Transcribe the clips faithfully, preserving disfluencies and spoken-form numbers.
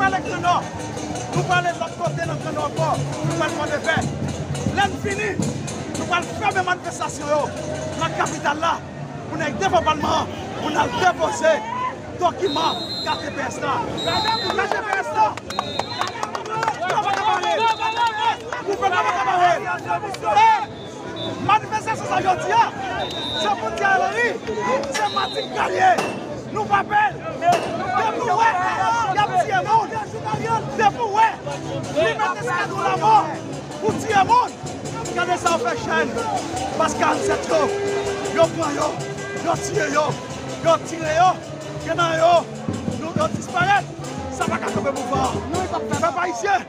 Ale Gran Nò, nou prale lòt kote nan Gran Nò ankò, nou pral mande pè. Lè n fini, nou pral fèmen manifestasyon yo nan kapital la pou n al devan palman an, pou n al depoze dokiman K T P S la. K T P S la! Gouvènman pa ka bare l! Gouvènman pa ka bare l! Manifestasyon sa jodi a, se pou Thierry Henry, se Martine Carrière. Nou pa pè l. Depi w wè y ap tiye moun, depi w wè li mete eskadwon lanmò pou tiye moun, gade sa yo fè Chèn. Baz karannsèt yo, yo pran yo, yo tiye yo, yo tire yo, gen nan yo, nou, yo disparèt. Sa pa ka kanpe mouvman an. Pèp ayisyen,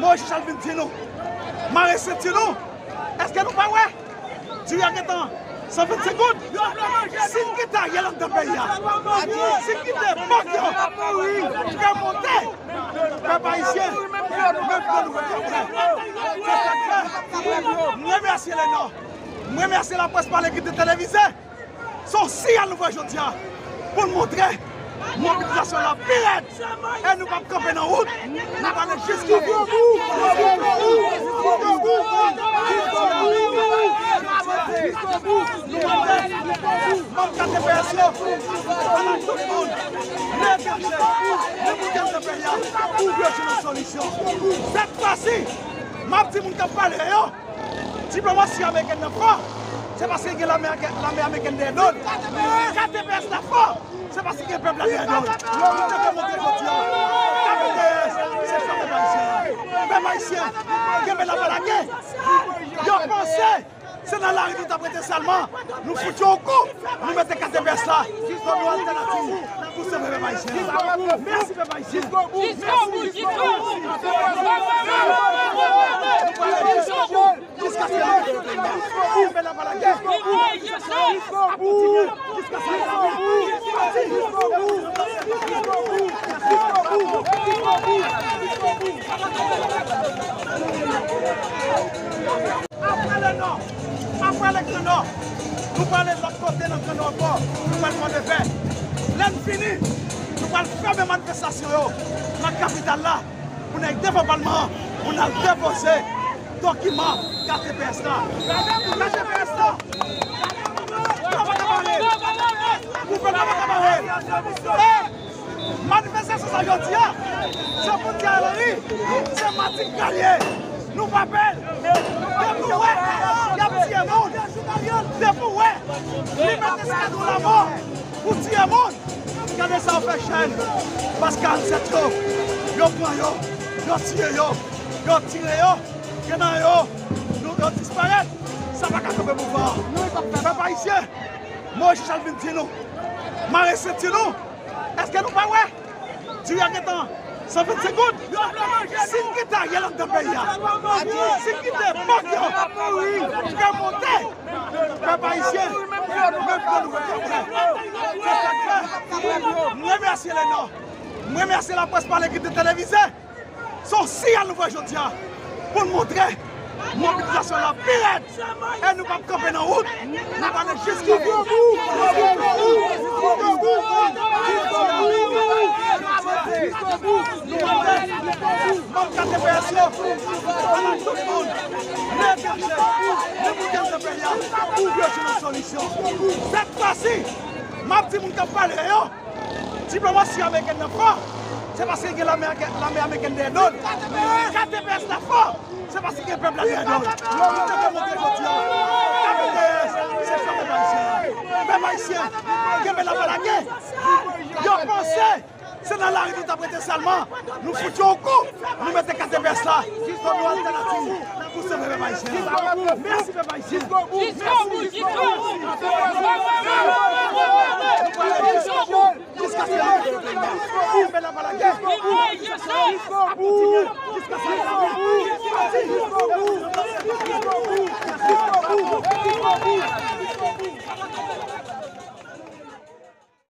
Moyiz Richard vin di nou, mare senti nou. Èske nou pa wè? Diri a gentan san vennsenk goud. Si n kite Ariel anndan peyi a, si n kite bank yo remonte, pèp ayisyen, menm jan nou wè yo. Se sa k fè m remèsye Lenò, m remèsye Laprès Pale ki te televize. Se yon siyal nou voye jodi a pou n montre mobilizasyon la pi rèd. E nou p ap kanpe nan wout. Nou prale jiskobou. Nou mande manm K T P S yo, ala tout moun, leve kanpe, leve kanpe peyi a, pou yo jwenn yon solisyon. Sèt fwa si, m ap di moun k ap pale yo, diplomasi amerikèn nan fò, se paske gen lame, lame amerikèn dèyè do l. K T P S la fò, se paske gen pèp la dèyè do l. Nou te demontre jodi a, K T P S, se fò pèp ayisyen an. Pèp ayisyen, kenbe la pa lage. Yo panse se nan lari nou t ap rete sèlman. Nou fout yo yon kou, nou mete K T P S la kòm yon altènativ pou sove pèp ayisyen an. Mèsi pèp ayisyen. Jiskobou, jiskobou. Jiskaske nou rive nan peyi a. Kenbe la pa lage. N ap kontinye jiskaske nou pati. Apre Lenò, apre ale Gran Nò, nou prale lòt kote nan Gran Nò ankò, nou pral mande pè. Lè n fini, nou pral fèmen manifestasyon yo nan kapital la. Pou n al devan palman an, pou n al depoze dokiman K T P S la. K T P S la! Yo pa ka bare l! Gouvènman pa ka bare l! E manifestasyon sa jodi a, se pou Thierry Henry, se Martine Carrière. Nou pa pè l! Depi w wè y ap tiye moun, depi w wè li mete eskadwon lanmò pou tiye moun, gade sa yo fè Chèn. Baz karannsèt yo, yo pran yo, yo tiye yo, yo tire yo, gen nan yo, nou, yo disparèt. Sa pa ka kanpe mouvman an. Pèp ayisyen, Moyiz Richard vin di nou, mare senti nou. Èske nou pa wè? Diri a gentan san vennsenk goud. Si n kite Ariel anndan peyi a, si n kite bank yo remonte, pèp ayisyen, menm jan nou wè yo. Se sa k fè m remèsye Lenò, m remèsye Laprès Pale ki te televize. Se yon siyal nou voye jodi a pou n montre mobilizasyon la pi rèd. E nou p ap kanpe nan wout. Nou prale jiskobou. Nou mande manm K T P S yo, ala tout moun, leve kanpe, leve kanpe peyi a, pou yo jwenn yon solisyon. Sèt fwa si, m ap di moun k ap pale yo, diplomasi amerikèn nan fò, se paske gen lame, lame amerikèn dèyè do l. K T P S la fò, se paske gen pèp la dèyè do l. Nou te demontre jodi a, K T P S, se fò pèp ayisyen an. Pèp ayisyen, kenbe la pa lage. Yo panse se nan lari nou t ap rete sèlman. Nou fout yo yon kou, nou mete K T P S la kòm yon altènativ pou sove pèp ayisyen an. Mèsi pèp ayisyen. Jiskobou, jiskobou. Jiskaske nou rive nan peyi a. Kenbe la pa lage. Jiskobou. Jiskaske nou rive nan peyi a.